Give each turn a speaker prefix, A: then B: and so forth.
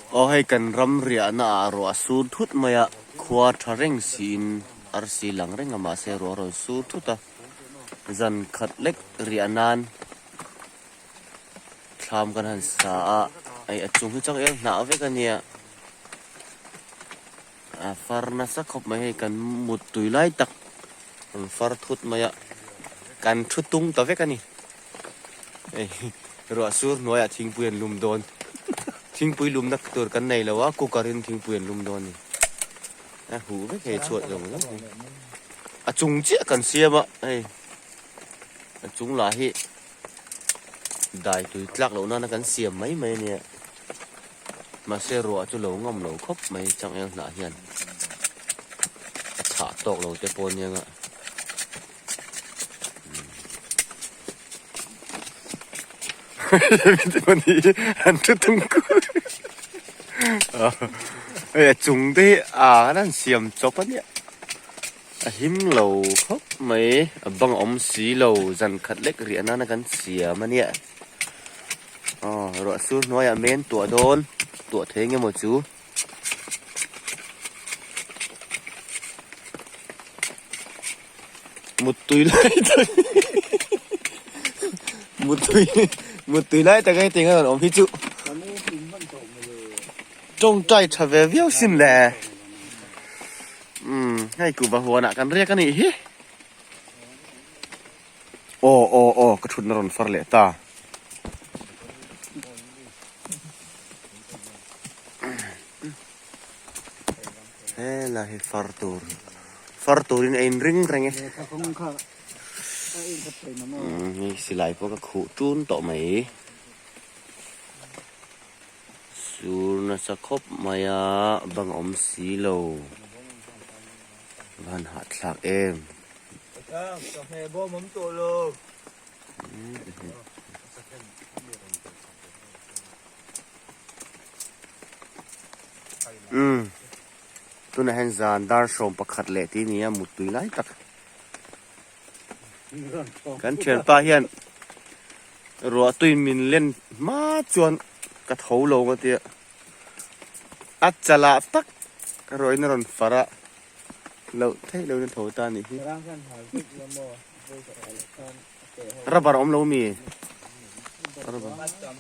A: Aw hei kan ram riahna ah ruah a sur thut mai a, khua tha reng siin arsi lang reng a mahse ruah a rawn sur thut a, zan khat lek riah nan thlam kan han sa a, hei a chung hi chuan eng hnah vek a nia, a far nasa khawp mai hei kan mut tui lai tak an far thut mai a, kan thu tung ta vek a ni. Hei ruah sur hnuaiah thingpui an lum dawn thingpui lumna tur kan nei lo a cooker in thingpui an lum dawn a ni a huh vek hei chhuat zawng zawng hi a chung chiah kan siam a hei a chung lah hi dai tui tlak loh nana kan siam mai mai a nia mahse ruah chu lo ngam lo khawp mai changel hnah hian a chhah tawk lo te pawh ania nga. An thu tung kur hei a chung te hi a an han siam chawp a nia a him lo khawp mai a bang a awm si lo zan khat lek riah nana kan siam a nia aw ruah sur hnuaiah men tuah dawn tuah thei eng emaw chu. Muttui lai tak muttui muttui lai tak hei tinga rawn awm hi chu tawngtai tha ve viau sin le umm hei kuhva huanah kan riak a nih hi aw aw aw ka thutna rawn far leh ta. Helai hi far tur far turin a inring reng e hei silai pawh ka khuh tun tawh mai sur nasa khawp mai a bang awm si lo van hahthlak em. Umm tunah hian zan dar sawm pakhat leh tih a ni a muttui lai tak kan thianpa hian ruah tui min len hma chuan ka tho lo ang a tia a chalah tak ruahin a rawn far a loh theih lohin a tho ta a nih hi. Rubber a awm lo mi? Rubber.